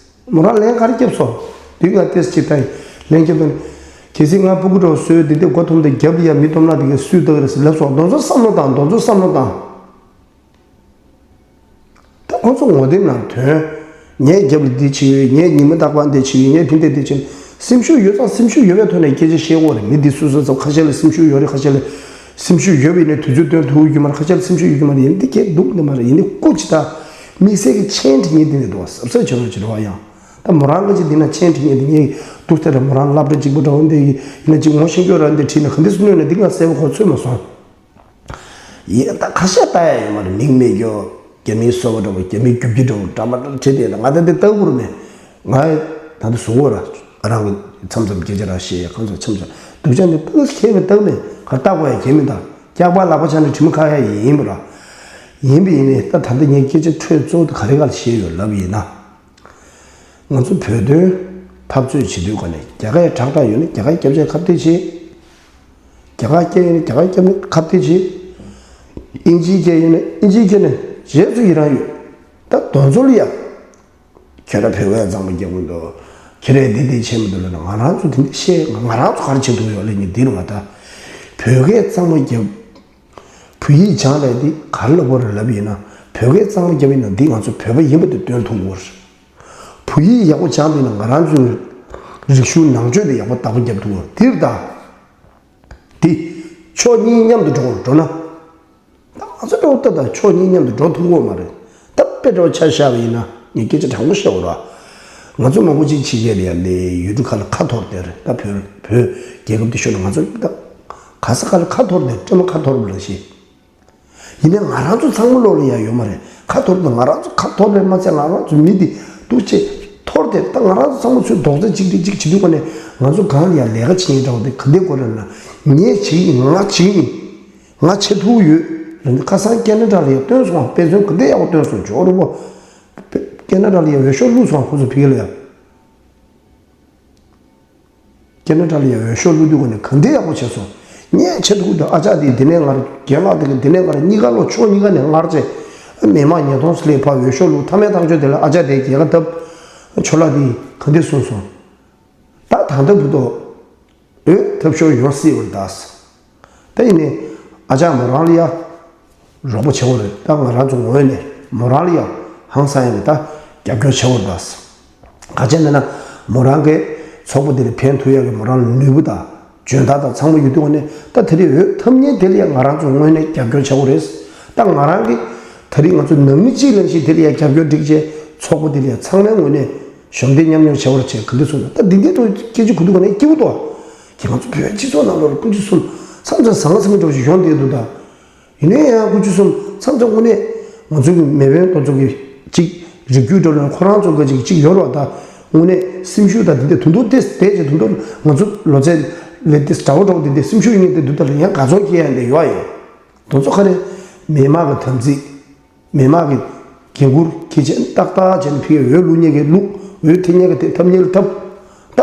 མོ་རང་ལན་ག་རེ་བརྒྱབ་སོང་། དེ་ག་ཏེས་ཅིག་ད་ལན་བརྒྱབ་དོན། གལ་སྲིད་ང་སྤུ་གུ་འདྲ་བོ་བཟོས་དེ་འདྲ་མགོ་འཐོམས་ཏེ་རྒྱབ་ཡ་མི་འཐོམ་ན་དེ་ག་སུས་ལྟ་གི་རེད་ཟེར་ལབ་སོང་། དེ་ཚོ་བསམ་བློ་བཏང་། དེ་ཚོ་བསམ་བློ་བཏང་། ད་ཁོང་ཚོ་ངོ་དེབ་ནང་དོན། ངས་རྒྱབ་ལ་འདི་བྱེད་ཡོད། ངས་ཉི་མ་རྟག་པར་འདི་བྱེད་ཡོད། ངས་དེ་འདྲ་འདི་བྱེད། སེམས་ཤུགས་ཡོད་ཙང་སེམས་ཤུགས་ཡོད་པའི་ཐོག་ནས་སྐད་ཆ་བཤད་དགོས་རེད། མི་འདི་སུ་སུ་ཚོ་ཁ་ཤས་ལ་སེམས་ཤུགས་ཡོད་རེད། ཁ་ཤས་ལ་སེམས་ཤུགས་ཡོད་པ་ཡིན་ན་དུས་ཚོད་སྟོན་ཐུབ་ཀྱི་མ་རེད། ཁ་ཤས་ལ་སེམས་ཤུགས་ཡོད་ཀྱི་མ་རེད། ཡིན་འདི་སྐད་སྡུག་འདི་མ་རེད། ཡིན་འདི་སྐུ་ཅི་ད་དམིགས་བསལ་གྱི་མཆན་བྲིས་མཁན་འདི་འདི་འདུག་བ། གཟབ་གཟབ་བྱེད་རོགས་བྱེད་རོགས་ཡང་། ད་མོ་རང་གི་ཅིག་འདི་ན་མཆན་བྲིས་མཁན་འདི་ངས་སྡུག་ཚད་ར། མོ་རང་སློབ་གྲྭ་གཅིག་པུ་འདྲ་བོ་འདི་ཡིན་ན་ཅིག་ངོ་ཤེས་རྒྱུ་ར་འདི་བྲིས་ན་ག་འདི་སུ་གནོད་ན་འདི་ང་གསལ་པོ་གོ་ཚོད་མ་སོང་། ཡིན་ད་ཁ་ཤས་ལྟ་ཡ་ཡོད་མ་རེད། མིག་མེད་རྒྱུ། རྒྱ་མིའི་སོ་པ་འདྲ་བོ། རྒྱ་མིའི་རྒྱུག་ཁྱི་འདྲ་བོ་འདྲ་མ་འདྲ་བྲིས་ཏེ། ང་ད་འདི་ལྟ་དགོས་རེད་མེད། ང་ད་འདི་བཟོ་དགོས་ར། ཨ་རང་གི་མཚམས་མཚམས་སྐད་ཆ་ར་བཤད་ཡ། གང་ཚོ་འཆམ་འཆམ་སྡུག་ཅག་འདི་ལྟ་ཁྱད་མེད་ལྟ་མེད། ག་ལྟ་དགོས་ཡ་གལ་མི་འདུག་སྐྱག་པ་ལག་པ་ཆག་ནས་དྲི་མ་ཁ་ཡ་ཡིན་པ་ར། ཡིན་པ་ཡིན་ནའི་ད་ད་འདི་ངའི་སྐད་ཆ་འཕྲོས་གཙོ་བོ་དེ་ག་རེ་ག་ལ་བཤད་ཡོད་ལབ་ཡིན་ན། ང་ཚོ་བོད་དོན་འཐབ་རྩོད་བྱེད་དུས་ག་ནས་རྒྱ་སྐད་དྲག་དྲག་ཡོད་ན་རྒྱ་སྐད་རྒྱབ་ཆེད་ཁ་གཏད་བྱེད། རྒྱ་གར་སྐད་ཡིན་ན་རྒྱ་གར་སྐད་ནི་ཁ་གཏད་བྱེད། ཨིན་ཇིའི་སྐད་ཡིན་ན་ཨིན་ཇིའི་སྐད་ནི་རྗེས་སུ་ཡི་རང་ཡོད། ད་དོན་ཚོ་ལ་ཡ། ཁྱོད་ར་བོད་སྐད་གཙང་མ་རྒྱབ་གི་འདུག་ཁྱེད་རས་འདི་འདི་བྱེད་མི་འདུག་ལབ་ན། ང་རང་ཚོ་དེ་འདྲ་བཤད། ང་རང་ཚོ་ག་རེ་བྱེད་ཐུབ་ཡོད་ལབ་ནི་འདི་རུ་བ། ད་བོད་སྐད་གཙང་མ་རྒྱབ། བོད་ཡིག་སྦྱང་ལས་འདི་ག་རེ་ལབ་དགོས་རེད་ལབ་ཡིན་ན། བོད་སྐད་གཙང་མ་རྒྱབ་ཡིན་ན་འདི་ང་ཚོ་བོད་པ་ཡིན་པ་དེ་སྟོན་ཐུབ་དགོས་རེད། བོད་ཡིག་ཡག་པོ་སྦྱངས་པ་ཡིན་ན་ང་རང་ཚོའི་རིག་གཞུང་ནང་ཆོས་དེ་ཡག་པོ་བདག་པོ་རྒྱབ་ཐུབ་དགོས་རེད། འདིར་ད། འདི། ཕྱོགས་གཉིས་མཉམ་དུ་འགྲོ་དགོས་རེད། འགྲོ་ན། ད་ང་ཚོ་འགྲོ་ལྟ་ད་ཕྱོགས་གཉིས་མཉམ་དུ་འགྲོ་ཐུབ་ཀྱི་མ་རེད། ད་དཔེ་འགྲོ་ཆ་བཞག་པ་ཡིན་ན་ངས་སྐད་ཆ་དྲང་པོ་བཤད་དགོས་རེད། ང་ཚོ་མང་པོ་ཅིག་ཕྱི་རྒྱལ་ལ་ཡ་ལས་ཡུལ་གྲུ་ཁག་ལ་ཁ་འཐོར་བསྡད་རེད། ད་བོད་བོད་རྒྱལ་ཁབ་འདི་ཤོར་ན་ང་ཚོ་ད་ག་ས་ག་ལ་ཁ་འཐོར་བསྡད། སྲན་མ་ཁ་འཐོར་བ་ལ་ཤི། ཡིན་ནའི་ང་རང་ཚོ་ཚང་མ་ལོག་ལ་ཡ་ཡོད་མ་རེད། ཁ་འཐོར་དུས་ང་རང་ཚོ་ཁ་འཐོར་བས་མ་ཚད་ང་རང་ཚོ་མི་འདི་སྡུག་ཆེ་འཐོར་ཏེ། ད་ང་རང་ཚོ་ཚང་མ་ཚོས་རྡོག་རྩ་གཅིག་སྒྲིལ་གཅིག་བྱེད་དུས་ག་ནས་ང་ཚོ་གང་ལ་ཡ་ལས་ཀ་བྱེད་ཡིན་འདྲ་བོ་དེ་ག་འདྲས་དགོས་རེད་ན། ངས་བྱེད་ཡིན། ང་བྱེད་ཡིན། ང་བྱེད་ཐུབ་ཡོད་རེད། ཁ་སང་ཁེ་ན་ཌ་ལ་ཡ་སྟོན་སོང་། དཔེ་མཚོན་ག་འདྲས་ཡག་པོ་སྟོན་སོང་། ཇོ་རུ་བོ། ཁེ་ན་ཌ་ལ་ཡ་འོས་ཤོག་བླུགས་སོང་། ཁོ་ཚོ་ཕ་གི་ལ་ཡ། ཁེ་ན་ཌ་ལ་ཡ་འོས་ཤོག་བླུགས་དུས་ག་ནས་ག་འདྲས་ཡག་པོ་བྱས་སོང་། ངས་བྱེད་ཐུབ་འདུག་ཨ་ཅག་དེས་འདི་ནས་ངར། རྒན་ལགས་དེ་གིས་འདི་ནས་ངར། གཉིས་ཀ་ལོ་ཕྱོགས་གཉིས་ཀ་ནས་ངར་བྱས། མི་མང་ཉིས་སྟོང་ཙམ་ལ་ཕར་འོས་ཤོག་བླུགས། མཐའ་མའི་ཐག་གཅོད་དེ་ལ་ཨ་ཅག་དེས་རྒྱལ་ཁ་བཏབ། ཇོ་ལགས་དེས་ག་འདྲས་གསུངས་སོང་། ད་ད་ལྟ་བར་དུ་འོས་ཐོབ་ཤོར་ཡོང་སྲིད་པ་རེད་ད། ད་ཡིན་ནའི་ཨ་ཅག་མོ་རང་ལ་ཡ་རོགས་པ་བྱེད་དགོས་རེད། ད་ང་རང་ཚོ་ངོས་ནས་མོ་རང་ལ་ཡ་ཧང་སང་ཡ་གི་ད་རྒྱབ་སྐྱོར་བྱེད་དགོས་རེད་ད། ག་ཅི་ཡིན་ན་མོ་རང་གི་ཚོགས་པ་འདི་ལ་ཕན་ཐོགས་ཡ་གི་མོ་རང་ལ་ནུས་པ་དང་འཇོན་ཐང་དང་ཚང་མ་ཡོད་དུས་ནས། ད་དེ་རིང་འོས་ཐོབ་མཁན་དེ་ལ་ཡ་ང་རང་ཚོ་ངོས་ནས་རྒྱབ་སྐྱོར་བྱེད་དགོས་རེད། ད་ང་རང་གི་ད་རིང་ང་ཚོ་ནང་མི་གཅིག་ལ་ཞིག་དེ་ལ་ཡ་རྒྱབ་སྐྱོར་སྒྲིག་བྱས། ཚོགས་པ་འདི་ལ་ཡ་ཚང་མའི་ངོས་ནས་གཞོགས་འདེགས་མཉམ་མྱོང་བྱེད་དགོས་རེད་ཅེས་ག་འདྲས་གསུངས་ན། ད་འདི་འདྲའི་འགྲོ་སྐད་ཆ་གོ་དུས་ག་ནས་སྐྱིད་པོ་འདུག་ཁྱེད་ང་ཚོ་བོད་སྤྱི་ཚོགས་ནང་ལོགས་ལ་ཀུན་སྤྱོད་གསུམ་མཚམས་མཚམས་ཟང་ངེ་ཟིང་ངེ་འདྲ་བོ་ཞིག་ཡོང་བསྡད་འདུག་ད། ཡིན་ནའི་ཡང་ཀུན་སྤྱོད་གསུམ་མཚམས་མཚམས་དངོས་གནས་ང་ཚོ་གི་མེས་དབོན་དེ་ཚོ་གི་ཅིག་རིགས་རྒྱུད་འདྲ་བོ་ལ་ཁོ་རང་ཚོ་གི་ཅིག་ཅིག་ཡོད་རེད་བ། ད་དངོས་གནས་སེམས་ཤུགས་དང་འདི་འདྲ་དུ་འདུག་སྟེ་བསྡད་ཅིག་དུ་འདུག་ང་ཚོ་ལོ་ཚད་ལས་དེ་འདྲ་བོ་འདྲ་བོ་འདི་འདྲ་སེམས་ཤུགས་ཡིན་དེ་འདུག་ད་ལ་ཡང་དགའ་ཚོར་སྐྱེ་ཡ་འདི་ཡོད་ཡིན། དེ་ཚོ་ག་རེ་མི་མང་གི་དམ་ཚིག་མི་མང་གི་འགན་འཁུར་གྱིས་ཆེན་ཏག་ཏག་བྱས་ནས་ཕ་གིར་འོས་བླུག་མཁན་གྱིས་བླུག་འོས་འཐེན་མཁན་གྱིས་འཐེན་ཐོབ་མཁན་གྱིས་ཐོབ། ད་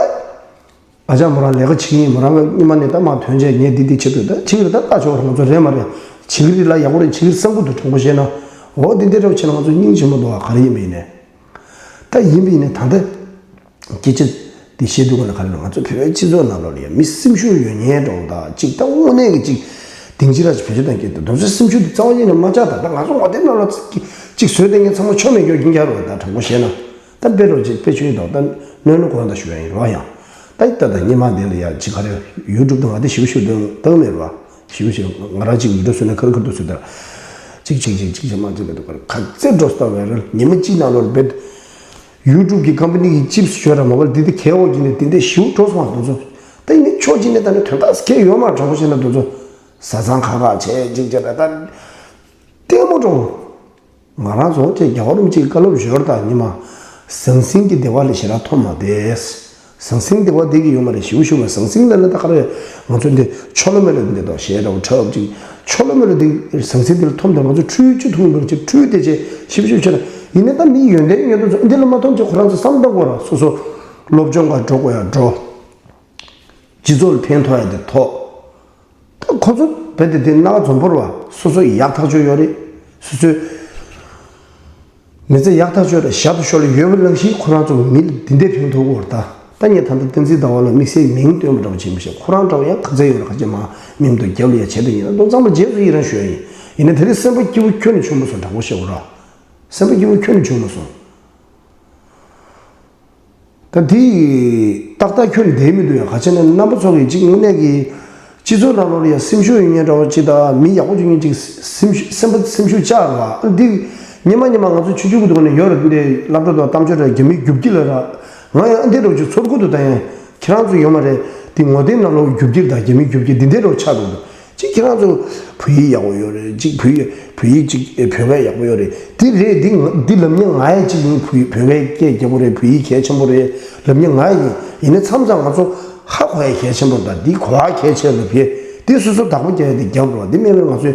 ཨ་ཅག་མོ་རང་ལས་ཀ་བྱེད་ཀྱི་ཡིན། མོ་རང་གི་སྔོན་མ་ནས་ད་མར་ཐོན་བྱས་ངས་འདི་འདི་བྱེད་དགོས། ད་བྱེད་ཀྱི་རེད། ད་ལྟ་ཆོག་རེད། ང་ཚོ་རེད་མ་རེད། བྱེད་ཀྱི་རེད་ལ་ཡག་པོ་རེད། བྱེད་ཀྱི་རེད་བསམ་གྱི་འདུག་དྲང་པོ་བཤད་ན། འོ་འདི་འདི་འདྲ་བྱས་ན་ང་ཚོ་སྙིང་རྗེ་མོ་འདུག་བ། ག་རེ་ཡིན་པ་ཡིན་ནའི། ད་ཡིན་པ་ཡིན་ནའི་ད་ལྟ་སྐད་ཆ་འདི་བཤད་དུས་ག་ལ་ག་ལ་ང་ཚོ་བོད་པའི་སྤྱི་ཚོགས་ནང་ལོགས་ལ་ཡང་མི་སེམས་ཤུགས་ཡོད་མཁན་འདྲ་བོ་དང་ཅིག་ད་དངོས་གནས་ཀྱི་ཅིག་སྡིངས་ཆ་ར་ཅིག་བེད་སྤྱོད་གཏོང་གི་འདུག་དེ་ཚོའི་སེམས་ཤུགས་འདི་རྩ་བ་ཉིད་ནས་མ་ཆག་ད། ད་ང་ཚོ་ངོ་དེབ་ནང་ལ་ཅིག་བཟོས་བསྡད་མཁན་ཚང་མ་ཆོ་མེད་སྐྱོ་རྒྱུན་འཁྱར་རོ། ད་དྲང་པོ་བཤད་ན། ད་དཔེ་འགྲོ་ཅིག་དཔེ་ཆོས་ཡིན་དང་ད་གནོན་ལུགས་གོ་ཡང་ད་ཞུ་ཡ་ཡིན་རོགས་ཡང་། ད་ཡིན་ད་ད་སྔོན་མ་དེ་ལ་ཡ་ཅིག་ག་རེ་ཡུ་ཊུབ་དུ་ང་དེ་ཞིབ་ཞིབ་དོན་བཏང་མེད་རོ། ཞིབ་ཞིབ་ང་རང་ཅིག་ཡུ་ཊུབ་བཟོས་ན་ཁ་རི་ཁ་ཐུག་བཟོས་ད། ཅིག་ཅིག་ཅིག་ཅིག་ཅིག་མ་ཅིག་མེད་དུ་ག་རེ་ག་ཚེ་འགྲོ་སྟངས་བས་རེད། ཉི་མ་གཅིག་ནང་ལོར་བེད་ཡུ་ཊུབ་ཀྱི་ཀམ་པ་ནི་གི་ཅིབ་སི་ཞོར་ར་མོ་བལ་འདི་འདི་གལ་འོག་གི་ནི་འདི་འདི་ཞིབ་འགྲོ་སོང་བ་དུ་ཚོ། ད་ཡིན་ནི་ཕྱོགས་གཅིག་ནས་ད་ནི་དོན་དག་གལ་ཡོད་མ་དྲང་པོ་བཤད་ན་དུ་ཚོ། བཟའ་ཚང་ཁ་ཁ་བྱས་ཅིག་བྱས་པ་ད། ལྟད་མོ་འགྲོ། ང་རང་ཚོ་ཅིག་རྒྱལ་བ་རིན་པོ་ཆེའི་བཀའ་སློབ་ཞོར་དང་ཉི་མ། ཟང་ཟིང་གི་བདེ་བ་ལས་ཞེ་དྲག་ཐོབ་མ་བསྡད། ཟང་ཟིང་བདེ་བ་འདི་གི་ཡོད་མ་རེད། ཞིའུ་ཞིའུ་བ་ཟང་ཟིང་ལ་ལ་ད་ག་རེ། ང་ཚོ་འདི་ཆོ་ལོ་མེ་ལ་འདི་དང་ཞེ་དྲག་འཁྲབ་ཅིག་ཆོ་ལོ་མེ་ལ་འདི་ཟང་ཟིང་འདི་ལ་ཐོབ་འདི་ང་ཚོ་ཁྲུས་ཅི་ཐུང་འདུག་ཅིག་ཁྲུས་དེ་ཅེ་ཞིབ་ཞིབ་བྱས་ན་ཡིན་ནའི་ད་མི་ཡོན་ཏན་ཡོན་ཏན་ཚོ་འདི་ལ་མ་ཐོབ་ཅིག་ཁོ་རང་ཚོ་བསམ་བཏང་དགོས་ར། སོ་སོ་སློབ་སྦྱོང་ག་འགྲོ་དགོས་ཡ་འགྲོ། སྤྱི་ཚོགས་ལ་ཕན་ཐོགས་ཡ་དེ་ཐོགས། ད་ཁོ་ཚོ་བས་དེ་དེ་སྣ་འཛོམས་པོར་བ་སོ་སོ་ཡག་ཐག་ཆོད་ཡོད་རེད། སོ་སོའི་མི་ཚེ་ཡག་ཐག་ཆོད་རེད། ཞབས་ཏུ་ཤོར་ལ་ཡོད་པ་ནང་བཞིན་ཁོ་རང་ཚོ་མི་ལ་འདི་འདྲའི་ཕན་ཐོགས་ཀྱི་ཡོད་རེད། ད་ད་ངས་ད་ལྟ་བསྟན་འཛིན་ཟླ་བ་ལ་དམིགས་བསལ་མིང་བཏོན་པ་འདྲ་པོ་བྱེད་མི་ཤེས། ཁོ་རང་འདྲ་པོ་ཡང་ག་ཚད་ཡོད་རེད། ཁ་ཆེ་མ་མིང་དུ་རྒྱབ་ལ་ཡ་བྱེད་དུ་ཡིན་ན་དོན་ཚང་མ་རྗེས་སུ་ཡི་རང་ཞུ་ཡ་ཡིན། ཡིན་ན་དེ་རིང་སེམས་པ་སྐྱིད་པོ་ཁྱོན་ནས་བྱུང་མ་སོང་། དྲང་པོ་བཤད་དགོས་ར། སེམས་པ་སྐྱིད་པོ་ཁྱོན་ནས་བྱུང་མ་སོང་། ད་དེ་ཏག་ཏག་ཁྱོན་བསྡད་མི་འདུག་ཡ། ག་ཅི་ན་རྣམ་པ་ཚོ་གི་གཅིག་དངོས་གནས་ཀྱི་སྤྱི་ཚོགས་ནང་ལོགས་ལ་ཡ་སེམས་ཤུགས་ཡོད་མཁན་འདྲ་བོ་ཅིག་དང་མི་ཡག་པོ་ཅིག་ཡིན་ཅིག་སེམས་ཤུགས་སེམས་པ་སེམས་ཤུགས་བཅག་ར། འདི་ཉི་མ་ཉི་མ་ང་ཚོ་ཆུང་ཆུང་གི་འདུག་ནས་ཡོད་ར། འདི་སློབ་གྲྭ་དང་གཏམ་བརྗོད་ར་རྒྱ་མི་རྒྱུག་ཁྱི་ལ་ར། ང་ཡང་འདི་འདྲ་བོ་ཅིག་ཚོར་གི་འདུག་ད་ཡང་ཁྱེད་རང་ཚོ་ཡོད་མ་རེད། འདི་ངོ་དེབ་ནང་ལོགས་རྒྱུག་ཁྱི་དང་རྒྱ་མི་རྒྱུག་ཁྱི་འདི་འདྲ་འདྲ་བོ་ཆགས་འདུག་གཅིག་ཁྱེད་རང་ཚོ་བོད་ཡིག་ཡག་པོ་ཡོད་རེད། གཅིག་བོད་ཡིག་བོད་ཡིག་གཅིག་བོད་སྐད་ཡག་པོ་ཡོད་རེད། འདི་རེད། འདི་ང་འདི་ལབ་མཁན་ང་ཡང་གཅིག་ཡིན། བོད་བོད་པའི་སྐད་རྒྱག་པོ་རེད། བོད་ཡིག་གལ་ཆེན་པོ་རེད་ལབ་མཁན་ང་ཡིན། ཡིན་ནའི་མཚམས་མཚམས་ང་ཚོ་ཧ་གོ་ཡ་གལ་ཆེན་པོ་རེད། ད་འདི་གོ་བ་གལ་ཆེ་ལབ་ཡས་འདི་སོ་སོ་བདག་པོ་རྒྱག་ཡ་འདི་རྒྱབ་རོགས། འདི་མེད་པའི་ང་ཚོའི་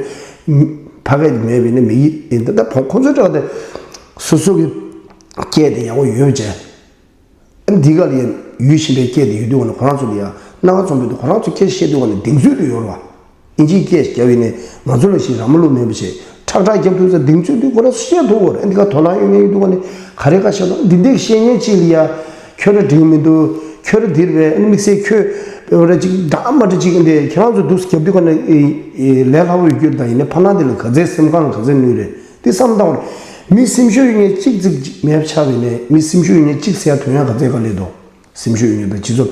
ཕ་སྐད་འདི་མེད་པའི་ནི་མི་ཡིག་ཡིན། ད་ད་ཁོ་ཁོ་ཚོའི་གྲས་དེ་སོ་སོ་གི་སྐད་དེ་ཡག་པོ་ཡོད་བྱས། ཨ་ནི་འདི་ག་ལ་ཡང་ཡུལ་གཞན་པའི་སྐད་དེ་ཡོད་དུས་ཀ་ནས་ཁོ་རང་ཚོ་ལ་ཡང་སྣང་བ་འཛོམས་པའི་དུས་ཁོ་རང་ཚོ་སྐད་བཤད་དུས་ཀ་ནས་གདེང་ཚོད་དུ་ཡོད་རེད་བ། ཨིན་ཇིའི་སྐད་ཞིག་རྒྱབ་ཡིན་ནས་ང་ཚོ་ལ་ཞིག་ར་མ་ལུག་མེད་པ་བྱས་ཁྲག་ཁྲག་རྒྱབ་ཐུབ་ས་གདེང་ཚོད་དུ་ཁོ་རང་ཚོ་བཤད་ཐུབ་ཀྱི་རེད། འདི་ག་དོ་སྣང་ཡོད་མཁན་ཡོད་དུས་ཀ་ནས་ག་རེ་ག་བཤད་དང་འདི་འདྲས་བཤད་མཁན་ཅིག་ལ་ཡང་ཁྱོད་ར་འགྲིག་མི་འདུག་ཁྱོད་ར་འདིར་བས་ཨ་ནི་དམིགས་བསལ་ཁྱོད་བོད་ར་ཅིག་འདྲ་མ་འདྲ་ཅིག་འདི་ཁྱེད་རང་ཚོ་འདུག་སེ་རྒྱབ་དུས་ཀ་ནས་ལས་སླ་བོ་ཡོད་རྒྱུ་དང་ཡིན་ནས་ཕ་ན་འདི་ལ་ག་ཚད་སེམས་ཁམས་ལ་ག་ཚད་གནོད་རེད། འདི་བསམ་བཏང་བ་རེད། མི་སེམས་ཤུགས་ཡོད་མཁན་གཅིག་ཙིག་ཅིག་མེད་པ་ཆགས་པས་ནས་མི་སེམས་ཤུགས་ཡོད་མཁན་གཅིག་ཟེར་ཡ་དོན་ཡ་ག་ཚད་ག་ལས་འདུག་སེམས་ཤུགས་ཡོད་མཁན་དང་སྤྱི་ཚོགས་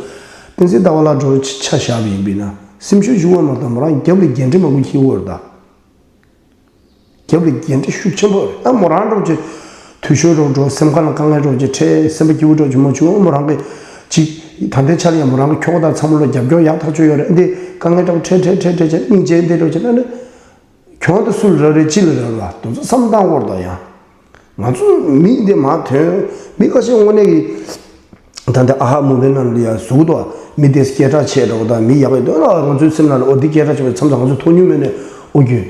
བསྟན་འཛིན་ཟླ་བ་ལགས་འགྲོ་ཆ་བཞག་པ་ཡིན་པས་ན་སེམས་ཤུགས་ཞུ་བ་མ་གཏོགས་མོ་རང་རྒྱབ་ལ་འགན་འཁྲི་མང་པོ་འཁྱེར་ཡོད་རེད་ད། རྒྱབ་ལ་འགན་འཁྲི་ཤུགས་ཆེན་པོ་རེད། ཨ་མོ་རང་འགྲོ་ཆེ་འཐུས་ཤོར་འགྲོ་འགྲོ་སེམས་ཁ་ལ་དཀའ་ངལ་འགྲོ་ཆེ་འཕྲད་སེམས་པ་སྐྱིད་པོ་འགྲོ་ཆེ་མོ་ཆུང་མོ་རང་གི་ཅིག་ད་ལྟའི་ཆ་ལ་ཡང་མོ་རང་གི་ཁྱོ་ག་དང་ཚ་མོ་ལ་རྒྱབ་སྐྱོར་ཡག་ཐག་ཆོད་ཡོད་རེད། འདི་དཀའ་ངལ་འདྲ་པོ་འཕྲད་འཕྲད་འཕྲད་འཕྲད་ཆེ་སྙིང་རྗེ་འདི་འགྲོ་ཆེ་ན་ནི། གྱོང་དེ་སུ་ལ་རག་རེད་ཅི་ལ་རག་རེད་བ་དེ་ཚོ་བསམ་བཏང་དགོས་རེད་ད། ཡང་ང་ཚོ་མི་འདི་མ་ཐོན་མི་ཁ་ཤས་དངོས་གནས་ཀྱི་ད་ལྟ་ཨ་ཧ་མུ་བེ་ནང་ལ་ཡང་ཟུག་ཏོ་མི་དེ་སྐད་གྲགས་ཆེ་འགྲོ་ད་མི་ཡག་པའི་དོན་ལ་ང་ཚོའི་སེམས་ནང་ལ་ཨོ་འདི་སྐད་གྲགས་ཆེ་བའི་མཚམས་སུ་ང་ཚོ་མཐོང་མྱོང་མེད་ནས་ཨོ་རྒྱུ་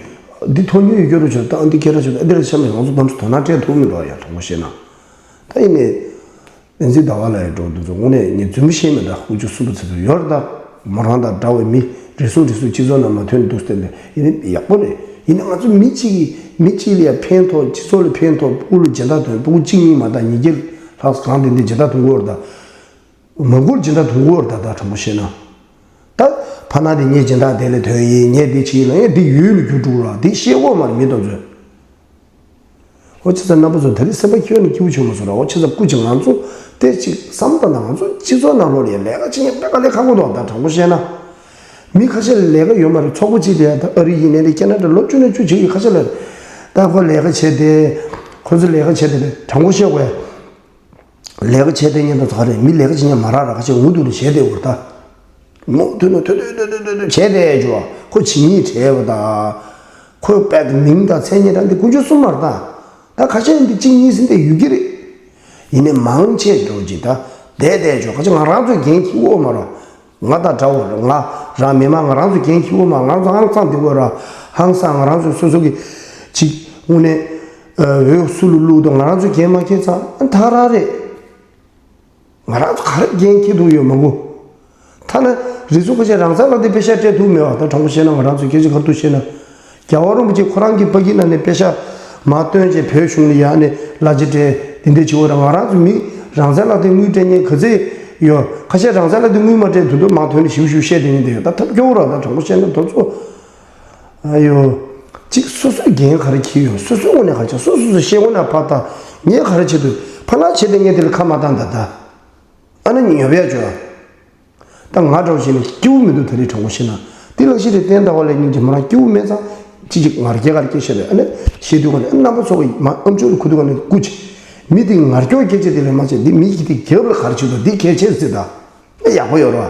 འདི་མཐོང་མྱོང་ཡོད་རྒྱུ་རུ་ཆོག་ད་འདི་སྐད་གྲགས་ཆེ་བ་འདི་ལ་ཆ་མེད་ང་ཚོ་དམ་ཚོ་དོ་སྣང་སྤྲད་ཐུབ་མི་འགྲོ་ཡང་དྲང་པོ་བཤད་ན་ད་ཡིན་ནས། བསྟན་འཛིན་ཟླ་བ་ལགས་ཡི་འགྲོ་འདུག་ཚོ་དངོས་གནས་ངས་རྫུན་མ་བཤད་མེད་ད། དགུ་བཅུ་གསུམ་པ་ཚོ་ཚོ་ཡོད་རེད་ད། མོ་རང་དང་འདྲ་བའི་མི་རེ་ཟུང་རེ་ཟུང་སྤྱི་ཚོགས་ནང་མ་ཐོན་འདུག་བསྟན་པས་ཡིན་ན་ཡག་པོ་རེད། ཡིན་ན་ང་ཚོ་མི་གཅིག་གིས་མི་གཅིག་ལ་ཡང་ཕན་ཐོགས་སྤྱི་ཚོགས་ལ་ཕན་ཐོགས་ཕྲུ་གུ་ལ་སྦྱིན་བདག་དོན་ཕྲུ་གུ་གཅིག་གཉིས་མ་གཏོགས་ཉིས་བརྒྱ་ལྷག་གང་དེ་འདྲ་སྦྱིན་བདག་དོན་དགོས་རེད་ད། མང་པོར་སྦྱིན་བདག་དོན་དགོས་རེད་ད། ད་དྲང་པོ་བཤད་ན། ད་ཕ་ན་དེ་ངས་སྦྱིན་བདག་དེ་ལ་དོན་ཡིན་ངས་དེ་བྱེད་ཡིན་ལ་ངས་འདི་ཡུལ་ལ་རྒྱུ་དྲུག་ར་འདི་ཤེས་དགོས་མ་རེད་མི་དང་ཚོས། ཨོ་ཆི་ཚ་རྣམ་པ་ཚོ་ད་རེས་སེམས་པ་སྐྱིད་པོ་ནས་སྐྱིད་པོ་བྱུང་མ་སོང་ར། ཨོ་ཆི་ཚ་སྐུ་མཁྱེན་ང་ཚོ་དེ་ཅིག་བསམ་བཏང་ན་ང་ཚོ་སྤྱི་ཚོགས་ནང་ལོགས་ལ་ཡ་ལས་ཀ་བྱེད་མཁན་དཔེ་དཀའ་ལས་ཁག་པོ་འདུག་ད་དྲང་པོ་བཤད་ན། མི་ཁ་ཤས་ལ་ལས་ཀ་ཡོད་མ་རེད། ཚོགས་པ་གཅིག་དེ་ཡ་ད་ཨ་རི་ཡིན་ནའི་རེད་ཁེ་ན་ཌ་ལོ་བཅུ་ནས་བཅུ་བྱེད་ཡོད་ཁ་ཤས་ལ་རེད། ད་ཁོ་ལས་ཀ་བྱས་ཏེ་ཁོ་ཚོ་ལས་ཀ་བྱས་ཏེ་རེད་དྲང་པོ་བཤད་དགོས་ཡ། ལས་ཀ་བྱས་ཏེ་ཉན་དང་ཚ་རེད་མི་ལས་ཀ་བྱེད་མཁན་མ་རག་ར་ཁ་ཤས་འུ་ཐུག་ནས་བྱས་ཏེ་འུར་ད། མོ་ཐོན་ནོ་ཐོན་ཐོན་ཐོན་ཐོན་ཐོན་བྱས་ཏེ་འཇུ་བ་ཁོ་ཇི་སྙེད་བྲལ་བ་དང་། ཁོའི་དཔེ་དང་མིང་དང་མཚན་སྙན་གྲགས་འདི་དཀོན་མཆོག་གསུམ་མར་དང་། ད་ཁ་ཤས་འདི་གཅིག་གཉིས་ཟིན་ཏེ་ཡོད་ཀྱི་རེད། ཡིན་ནའི་མང་ཆེ་འགྲོ་ཅིག་ད་བསྡད་བསྡད་འཇུ་ཁ་ཤས་ང་རང་ཚོའི་འགན་འཁྱེར་འོ་མ་རོ། ང་དང་འདྲ་བོ་རེད་ང་རང་མི་མང་ང་རང་ཚོའི་འགན་འཁྱེར་འོ་མ་ང་རང་ཚོ་ཧང་སང་འདི་དགོས་ར་ཧང་སང་ང་རང་ཚོའི་སོ་སོ་གི་ཅིག་དངོས་གནས་འོས་སུ་ལུ་ལུག་དང་ང་རང་ཚོའི་འགན་མ་འཁྱེར་ཚང་ཐག་ར་རེད། ང་རང་ཚོ་ག་རེ་འགན་འཁྱེར་ཐུབ་ཡོད་མང་པོ། ཐ་ན་རི་སུ་ཁ་ཤས་རང་སར་ལ་དེ་པེ་ཤ་སྤྲད་ཐུབ་མེད་བ་ད་དྲང་པོ་བཤད་ན་ང་རང་ཚོ་སྐད་ཆ་ག་རེ་འདུག་བཤད་ན། རྒྱལ་བ་རིན་པོ་ཆེ་ཁོ་རང་གི་ཕ་གི་ནང་ནས་པེ་ཤ་མ་བཏོན་བྱས་བོད་གཞུང་ལ་ཡ་ནས་གླ་ཆ་སྤྲད་དེ་འདྲས་བྱེད་འོ་ར་ང་རང་ཚོ་མི་རང་སར་ལ་དེ་དངུལ་སྤྲད་མཁན་ག་ཚད་ཡོད་ཁ་ཤས་རང་སར་ལ་དེ་དངུལ་མ་སྤྲད་དུས་དུ་མ་ཐོན་ནས་ཞིབ་ཞིབ་བཤད་དེ་ནས་དེ་ཡོད་ད་ཐབས་སྐྱོ་བོ་ར་ད་དྲང་པོ་བཤད་ན་དོ་ཚོ། ཨ་ཡོ། གཅིག་སོ་སོའི་འགན་ག་རེ་འཁྱེར་ཡོད་སོ་སོའི་ངོས་ནས་ག་རེ་བྱ་སོ་སོ་སོ་ཤེས་ངོས་ནས་ཕར་ལྟ། ངས་ག་རེ་བྱེད་དུས་ཕར་ལ་བྱེད་དེ་ངས་དེ་ལ་ཁ་མ་བཏང་ད་ད། ཨ་ན་ཉོབ་ཡ་བྱོས། ད་ང་འདྲ་བོ་བྱས་ནས་སྐྱིད་པོ་མི་འདུག་ད་རེས་དྲང་པོ་བཤད་ན། དེ་ལ་ཤི་རེ་བསྟན་ཟླ་བ་ལས་སྙིང་རྗེ་མོ་རང་སྐྱིད་པོ་མེད་ཙང་ཅི་ཅིག་ང་རྒྱལ་ཁར་སྐྱེ་ཤེས་རེད་ཨ་ནི་ཤེས་དུས་ག་ནས་རྣམ་པ་ཚོ་གི་མ་ཨམ་ཅོག་ལ་ཁུ་དུས་ག་ནས་སྐུ་ཅི། མི་དེ་ངར་སྐྱོ་སྐད་ཆ་དེ་ལས་མ་བྱས་འདི་མི་གི་དེ་རྒྱབ་ལ་ག་རེ་བྱེད་དོ་འདི་གལ་ཆེ་ཟེར་ད། ཨ་ཡག་པོ་ཡོད་ར།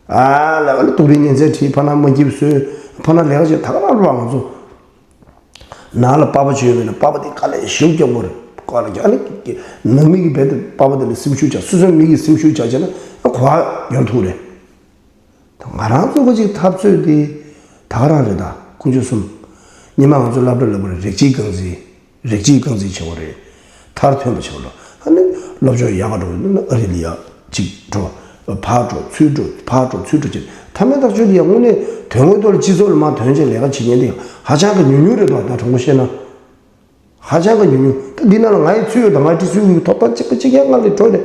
ཨ་ལ་ཨ་ལ་དུག་རིན་ཉིན་མཚན་ཁྲིད་ཕ་ན་མ་སྐྱིབས་བཟོས། ཕར་ན་ལས་ཀ་བྱེད་ད་ག་རང་རུ་བ་ང་ཚོ། ནང་ལ་པགས་པ་བྱོས་པས་ན་པགས་པ་དེ་དཀའ་ལས་ཞེ་པོ་རྒྱག་དགོས་རེད། དཀའ་ལས་རྒྱག་ཨ་ནི་ནང་མི་གི་རྦད་དེ་པགས་པ་དེ་ལ་སེམས་ཤུགས་རྒྱག་སོ་སོའི་མི་གི་སེམས་ཤུགས་རྒྱག་བྱས་ན་ཨ་གོ་བ་ཡོང་ཐུབ་རེད། ད་ང་རང་ཚོ་ག་ཅིག་འཐབ་རྩོད་དེ་ད་ག་རང་རེད། ད་དཀོན་མཆོག་གསུམ། སྔོན་མ་ང་ཚོ་སློབ་གྲྭ་ལ་བར་རིགས་གཅིག་རྐང་འཛིན། རིགས་གཅིག་རྐང་འཛིན་བྱེད་དགོས་རེད། མཐར་ཐོན་པ་བྱེད་དགོས་རེད། ཨ་ནི་སློབ་སྦྱོང་ཡག་ག་འགྲོ་ན་ཨ་རི་ལ་ཡ་གཅིག་འགྲོ། ཕར་འགྲོ་ཚུར་འགྲོ་ཕར་འགྲོ་ཚུར་འགྲོ་བྱེད་ཐ་མའི་ཐག་གཅོད་ལ་ཡ་དངོས་གནས་དོན་དངོས་ཐོག་ལ་སྤྱི་ཚོགས་ལ་མར་དོན་ཆེན་ལས་ཀ་བྱེད་མཁན་དེ་ཧ་ཅང་གི་ཉུང་ཉུང་རེད་འདུག་ད་དྲང་པོ་བཤད་ན། ཧ་ཅང་གི་ཉུང་ཉུང་། ད་འདི་ནང་ལ་ང་ཡི་ཚུད་ཡོད་དང་ང་ཡི་ཁྲི་ཚུད་ཡོད་ཐོབ་ཐང་གཅིག་པ་གཅིག་རྐྱང་ལྔ་ལས་འགྲོ་རེད།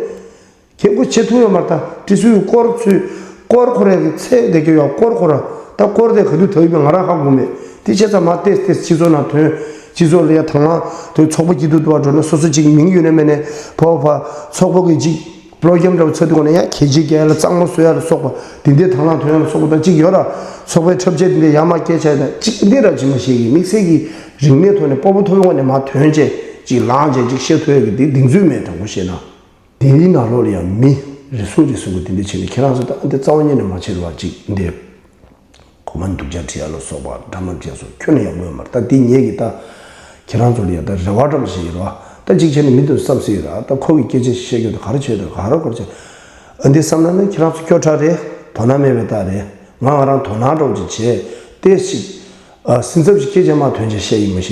ཁྱེད་ཁོ་བྱེད་ཐུབ་ཡོད་མ་རེད། ད་ཁྲི་ཚུད་ཡོད་སྐོར་ཚུད་སྐོར་ཁོ་རེ་གི་ཚད་དེ་གི་ཡོད་སྐོར་ཁོ་ར་ད་སྐོར་དེ་ག་དུས་ཐོབ་ཡོད་པའི་ང་རང་ཧ་གོ་མེད། དེ་བྱས་ཙང་མ་ཏེས་ཏེས་སྤྱི་ཚོགས་ནང་ཐོན། སྤྱི་ཚོགས་ལ་ཡ་དང་བླངས་དོན་ཚོགས་པ་སྐྱིད་སྡུག་ཏུ་བ་འགྲོ་ན་སོ་སོ་གཅིག་མིང་ཡོད་ན་མེད་ན་ཕོ་བ་ཚོགས་པ་གི་གཅིག་པོ་རོ་གྷ་རམ་འདྲ་བོ་ཚོགས་དུས་གོ་ནས་ཡང་གལ་ཆེ་རྒྱལ་ལ་གཙང་མ་བཟོ་ཡ་ལ་སོགས་པ་དེ་འདྲའི་དང་བླངས་ཐོན་ཡ་ལ་སོགས་པ་ད་གཅིག་ཡོད་ར། ཚོགས་པའི་འཁྲབ་ཆས་དེ་འདྲའི་ཡར་མར་སྐད་ཆ་ཡ་ད་གཅིག་འདི་ར་ཇི་མ་ཞིག་གི་དམིགས་བསལ་གྱི་རིག་གནས་ཐོག་ནས་སྤོབས་པ་ཐོབ་ཡོང་བ་ནས་མར་ཐོན་བྱས་གཅིག་ལངས་བྱས་གཅིག་བཤད་ཐུབ་ཡ་གི་དེ་གདེང་ཚོད་མེད་དྲང་པོ་བཤད་ན། དེའི་ནང་ལོགས་ལ་ཡང་མི་རེ་ཟུང་རེ་ཟུང་གི་དེ་འདྲ་བྱས་ནས་ཁྱེད་རང་ཚོ་ད་འདི་རྩ་བ་ཉིད་ནས་མ་བྱེད་ར་བ་གཅིག་འདི། གོ་མ་འདུག་ཅག་བྲིས་ཡ་ལ་སོགས་པ་འདྲ་མ་བྱས་སོ་ཁྱོན་ནས་ཡག་པོ་ཡོད་མ་རེད། ད་འདི་ངེད་ཀྱི་ད་ཁྱེད་རང་ཚོ་ལ་ཡ་ད་རེ་བ་འདྲ་མ་ཞིག་ཡོད་ར། ད་གཅིག་བྱས་ནས་མི་འདུག་བསམ་སྲིད་ར། ད་ཁོ་གི་སྐད་ཆ་ཞིག་བཤད་རྒྱུ་ད་ག་རེ་བྱས་འདུག་ག་རེ་ག་རེ་བྱས། ཨ་འདི་བསམ་ན་ནི་ཁྱེད་རང་ཚོ་སྐྱོ་དྲགས་རེད། དོ་སྣང་མེད་པའི་རྟགས་རེད། ང་ང་རང་དོ་སྣང་འདྲ་བོ་ཅིག་བྱས་ཏེ་ཞིག་ཨ་སེམས་འཚབ་ཞིག་སྐད་ཆ་མ་ཐོན་ཅིག་བཤད་ཡིན་མ་ཤེས།